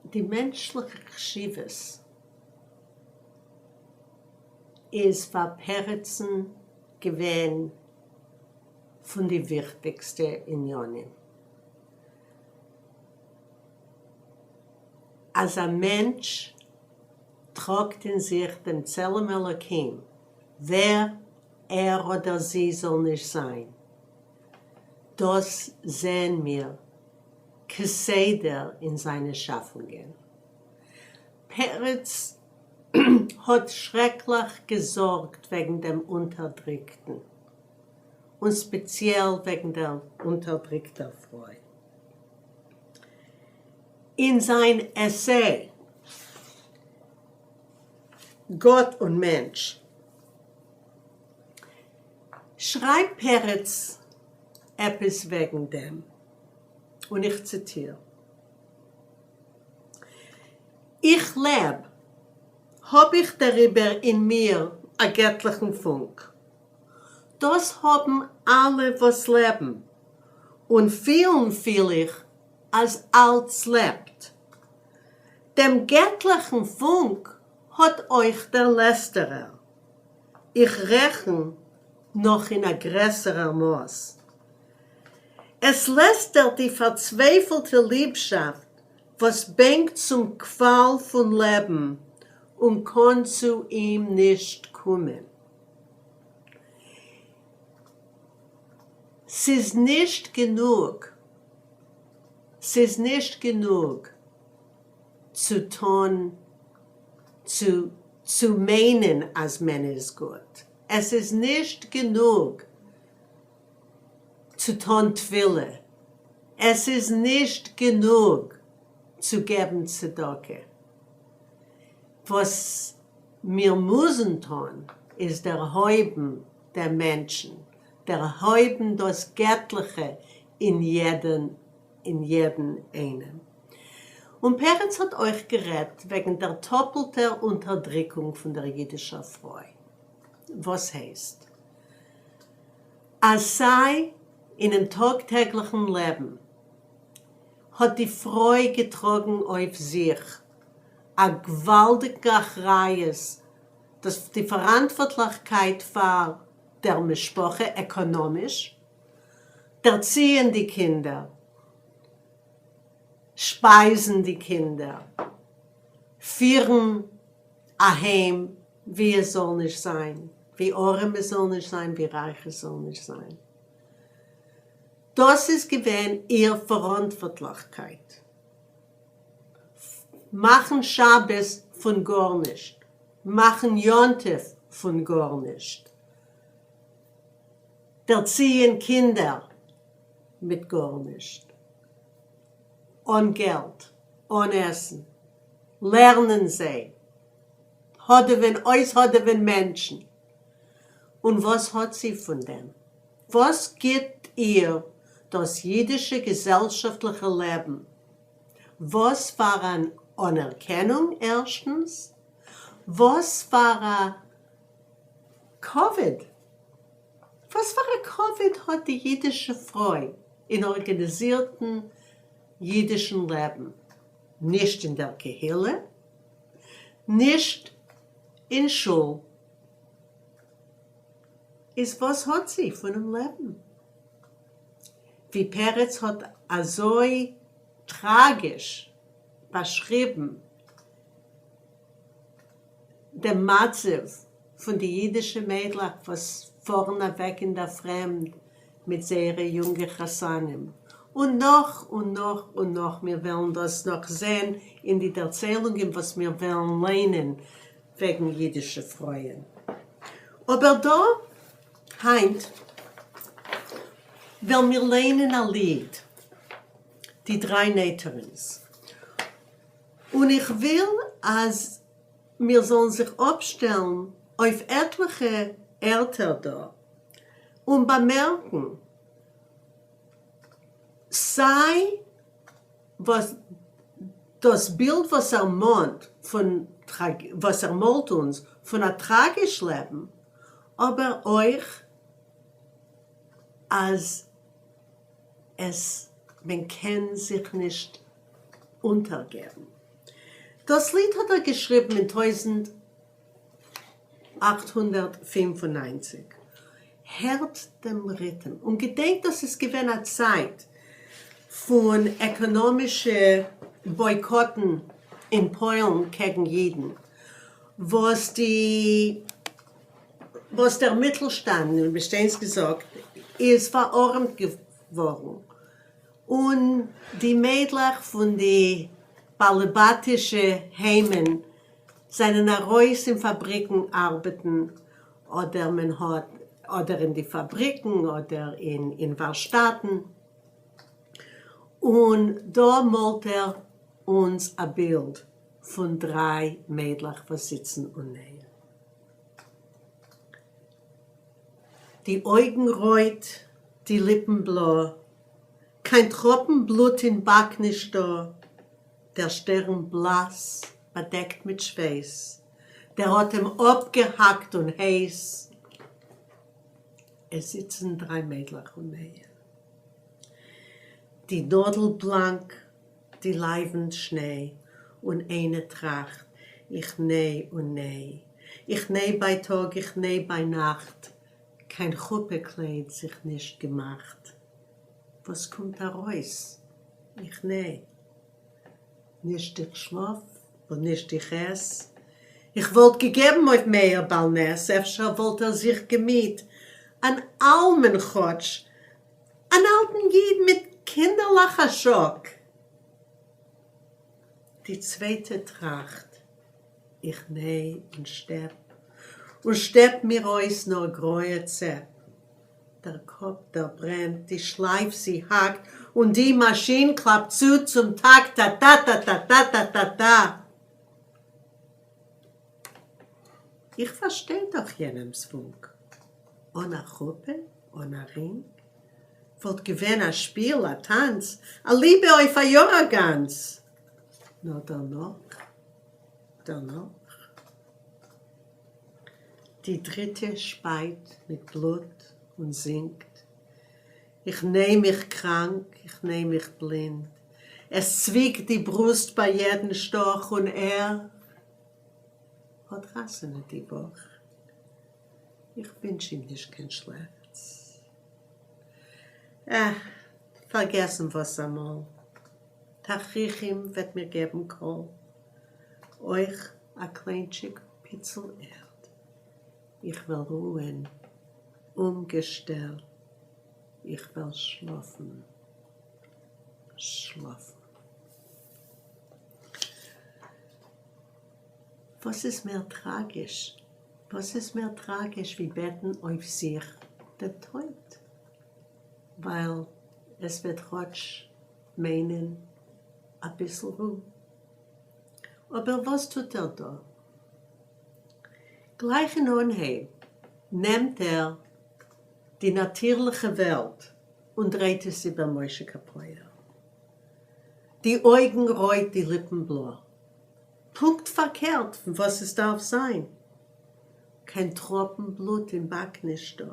די מענטשליכע חשיבות איז פאר פרצן געווען פון די וויכטיגסטע עניינים. אז א מענטש טראגט אין זיך דעם צלם אלוקים, ווער ער אדער זי זאל נישט זיין, דאס זעען מיר כסדר אין זיינע שאפונגען. פרץ האט שרעקליך געזארגט וועגן דעם אונטערדריקטן, און ספעציעל וועגן דער אונטערדריקטער פרוי. אין זיין עסיי גאט און מענטש שרייבט פרץ עפעס וועגן דעם, און איך ציטיר, איך לעב, האב איך דעריבער אין מיר א געטליכן פונק. דאס האבן אלע וואס לעבן, און פילן פיל איך אז אלץ לעבט. דעם געטליכן פונק האט אויך דער לעסטערער. איך רעכן נאך אין א גרעסערער מאס. עס לעסטערט די פארצווייפלטע ליבשאפט וואס בענקט צום קוואל פון לעבן און קאן צו אים נישט קומען. ס'איז נישט גענוג, ס'איז נישט גענוג צו טון, צו צו מיינען אז מען איז גוט, עס איז נישט גענוג צו טון תפילה, עס איז נישט גענוג צו געבן צדקה, וואס מיר מוזן טון איז דערהויבן דעם מענטשן, דערהויבן דאס געטליכע אין יעדן אין יעדן איינעם. און פרץ האט אויך גערעדט וועגן דער טאפלטער אונטערדריקונג פון דער אידישער פרוי. וואס הייסט? אז סיי אינעם טאג טעגליכן לעבן האט די פרוי געטראגן אויף זיך א גוואלדיגן אחריות, דאס די פאראנטווארטליכקייט פאר דער משפחה עקאנאמיש, דערציען די קינדער, שפייזן די קינדער, פירן א היים ווי עס זאל נישט זיין, ווי ארעם עס זאל נישט זיין, ווי רייך עס זאל נישט זיין. דאס איז געווען איר פאראנטווארטליכקייט. מאכן שבת פון גארנישט, מאכן יום טוב פון גארנישט, דערציען קינדער מיט גארנישט, אן געלט, אן עסן, לערנען זיי, האדעווען, אויסהאדעווען מענטשן, און וואס האט זי פון דעם? וואס גיט איר דאס אידישע געזעלשאפטליכע לעבן? וואס פאר אן אנערקענונג ערשטנס? וואס פאר א כבוד? וואס פאר א כבוד האט די אידישע פרוי אין ארגאניזירטן אידישן לעבן? נישט אין דער קהילה, נישט אין שול. איז וואס האט זי פונעם לעבן? ווי פרץ האט אזוי טראגיש באשריבן דעם מצב פון די אידישע מיידלעך וואס פארן אוועק אין דער פרעמד מיט זייערע יונגע חתנים, און נאך און נאך און נאך, מיר וועלן דאס נאך זען אין די דערציילונגען וואס מיר וועלן ליינען וועגן אידישע פרויען. אבער דא היינט וועלן מיר ליינען א ליד, די דריי נייטארינס, און איך וויל אז מיר זאלן זיך אפשטעלן אויף עטליכע ערטער דא און באמערקן סיי וואס דאס בילד וואס ער מאנט פון וואס ער מאלט אונז פון א טראגיש לעבן, אבער אויך אז עס מען קען זיך נישט אונטערגעבן. דאָס ליד האָט ער געשריבן אין 1895. הערט דעם ריטעם און געדענקט דאָס איז געווען אַ צייט פון עקאָנאָמישע בויקאָטן אין פּוילן קעגן יידן, וואָס די וואָס דער מיטלשטאַנד, מישטיינס געזאָגט, איז פאַראָרעמט געוואָרן און די מיידלעך פון די באלעבאטישע היימען זענען ארויס אין פאבריקן ארבעטן, אדער מען האט אדער אין די פאבריקן אדער אין אין ווארשטאטן, און דא מאלט ער אונז א בילד פון דריי מיידלעך וואס זיצן און נייען. די אויגן רויט, די ליפּן בלאָ, קיין טראָפּן בלוט אין באַק נישטאָ, דער שטערן בלאַס, באַדעקט מיט שווייס, דער אָטעם אָפּגעהאַקט און הייס. עס זיצן דריי מיידלעך און נייען. די נאָדל בלאַנק, די לייוונט שניי, און איינע טראַכט, איך ניי און ניי. איך ניי בייטאָג, איך ניי ביינאַכט, קיין חופה-קלייד זיך נישט געמאַכט. וואָס קומט אַרויס? איך ניי. נישט איך שלאָף און נישט איך עס. איך וואָלט געגעבן אויף מאיר בעל-נס, אפשר וואָלט ער זיך געמיט, אַן אַלמן כאָטש, אַן אַלטן ייד מיט קינדערלעך אַ שאָק. די צווייטע טראַכט, איך ניי און שטעפּ, און שטעפּ מיר אויס נאָר גרויע צעפּ. דער קאָפּ דער ברענט, די שלייף זי האַקט, און די מאַשין קלאַפּט צו צום טאַקט, טאַ-טאַ-טאַ-טאַ-טאַ-טאַ-טאַ. איך פארשטיי דאך יענעמס וואונק. אן א חופה, אן א רינג, וואלט געווען א שפיל, א טאנץ, א ליבע אויף א יאר א גאנץ. נאר דערנאך, דערנאך. די דריטע שפייט מיט בלוט און זינגט, איך ניי מיך קראנק, איך ניי מיך בלינד, עס צוויקט די ברוסט ביי יעדן שטאך און ער האט חתונה די וואך, איך ווינטש אים נישט קיין שלעכטס. אה, פארגעסן וואס אמאל, תכריכים וועט מיר געבן קהל, אויך א קליינטשיק פיצל ערד, איך וועל רוען אומגעשטערט, איך וועל שלאפן, שלאפן. וואס איז מער טראגיש? וואס איז מער טראגיש ווי בעטן אויף זיך דעם טויט? ווייל עס וועט כאטש מיינען אביסל רו. אבער וואס טוט ער דא? גלייך אין אנהייב נעמט ער די נאטירליכע וועלט און דרייט עס איבער משה קאפויער. די אויגן רויט די ליפן בלא. פונקט פארקערט פון וואס עס דארף זיין. קיין טראפן בלוט אין באק נישטא.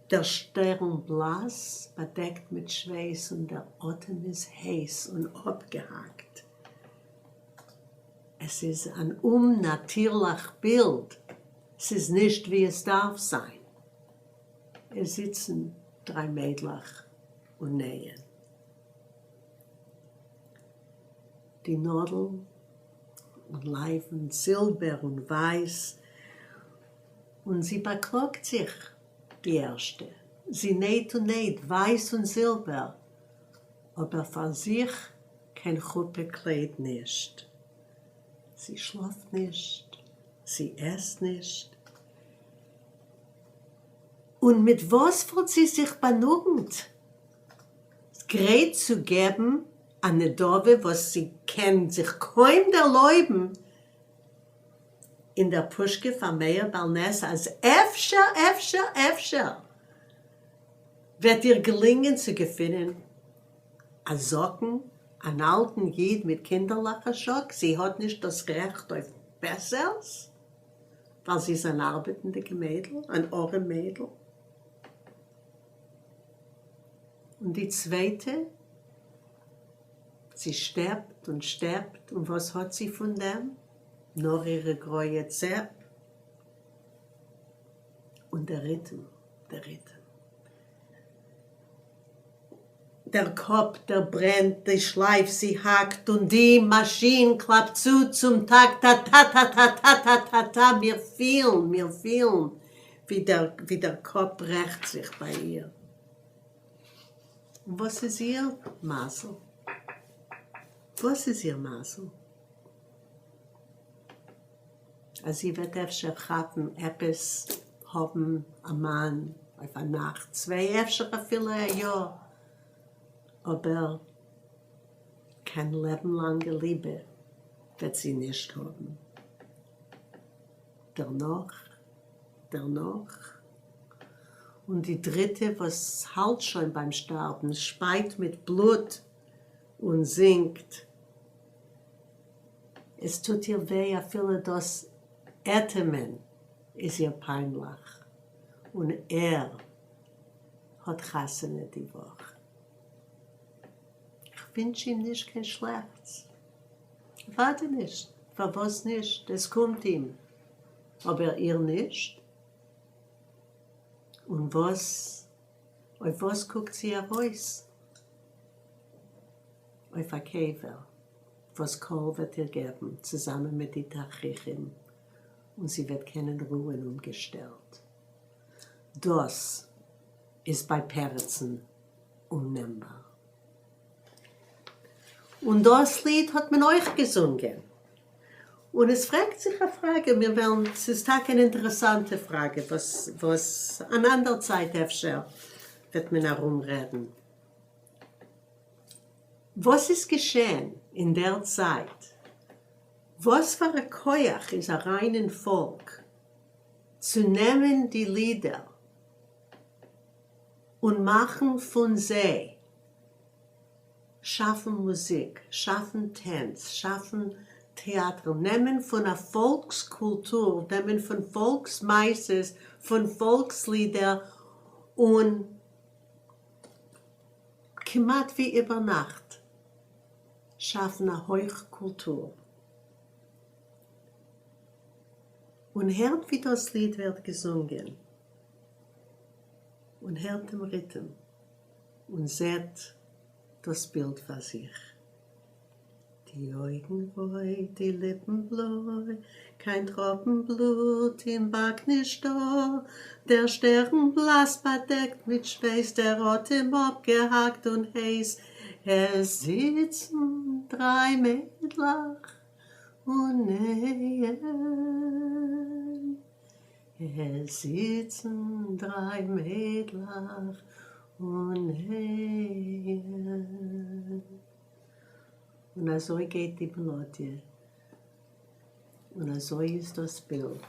דער שטערן בלאס, באדעקט מיט שווייס און דער אטעם איז הייס און אפגעהאקט. עס איז אן אומנאטירליך בילד, ס'איז נישט ווי עס דארף זיין. עס זיצן דריי מיידלעך און נייען. די נאָדל און לײַוונט, זילבער און װײַס, און זי באַקלאָגט זיך, די ערשטע, זי נײט און נײט װײַס און זילבער, אָבער פֿאַר זיך קײן חופּה-קלײד נישט. זי שלאָפֿט נישט, זי עסט נישט. און מיט װאָס װאָלט זי זיך באַנוגנט? גרייט צו געבן א נדבה וואס זי קען זיך קוים דערלויבן אין דער פושקע פאר מאיר בעל נס אז אפשר אפשר אפשר וועט איר געלינגען צו געפינען א זקן אן אלטן איד מיט קינדערלעך א שאק זי האט נישט דאס רעכט אויף בעסערס ווייל זי איז אן ארבעטנדיגע מיידל אן ארעם מיידל. און די צווייטע? זי שטעפּט און שטעפּט, און וואָס האָט זי פֿון דעם? נאָר אירע גרויע צעפּ. און דער ריטעם, דער ריטעם. דער קאָפּ, דער ברענט, די שלייף זי האַקט, און די מאַשין קלאַפּט צו צום טאַקט, טאַ-טאַ-טאַ-טאַ-טאַ-טאַ-טאַ-טאַ, מיר פֿילן, מיר פֿילן, ווי דער, ווי דער קאָפּ ברעכט זיך בײַ איר. און וואס איז איר מזל? וואס איז איר מזל? אז זי וועט אפשר כאפן עפעס, האבן א מאן אויף א נאכט צוויי, אפשר אפילו א יאר, אבער קיין לעבן לאנגע ליבע וועט זי נישט האבן. דערנאך דערנאך, און די דריטע וואס האלט שוין ביים שטארבן שפייט מיט בלוט און זינגט, עס טוט איר וויי אפילו דאס אטעמען איז איר פיינליך, און ער האט חתונה די וואך. כ'ווינטש אים נישט קיין שלעכטס, אוודאי נישט, פארוואס נישט, עס קומט אים, אבער איר נישט? און וואס, אויף וואס קוקט זי ארויס? אויף א קבר וואס קהל וועט איר געבן צוזאמען מיט די תכריכים און זי וועט קענען רוען אומגעשטערט. דאס איז ביי פרצן אומנעמבאר. און דאס ליד האט מען אויך געזונגען. און עס פרעגט זיך א פראגע, מיר וועלן, ס'איז טאקע אן אינטערעסאנטע פראגע וואס וואס אן אנדער צייט אפשר וועט מען ארום רעדן. וואס איז געשען אין דער צייט? וואס פאר א כח איז אריין אין פאלק צו נעמען די לידער און מאכן פון זיי שאפן מוזיק, שאפן טענץ, שאפן טעאטער, נעמען פון א פאלקס קולטור, נעמען פון פאלקס מעשות, פון פאלקס לידער, און כמעט ווי איבערנאכט שאפן א הויך קולטור. און הערט ווי דאס ליד ווערט געזונגען, און הערט דעם ריטעם. און זעט דאָס בילד פֿאַר זיך. די אויגן רויט, די ליפּן בלוי, קיין טראָפּן בלוט אין באַק נישטאָ, דער שטערן בלאַס באַדעקט מיט שווייס, דער אָטעם אָפּגעהאַקט און הייס. עס זיצן דרײַ מיידלעך און נייען. עס זיצן דריי מיידלעך און נייען. און אזוי גייט די מעלאדיע, און אזוי איז דאס בילד.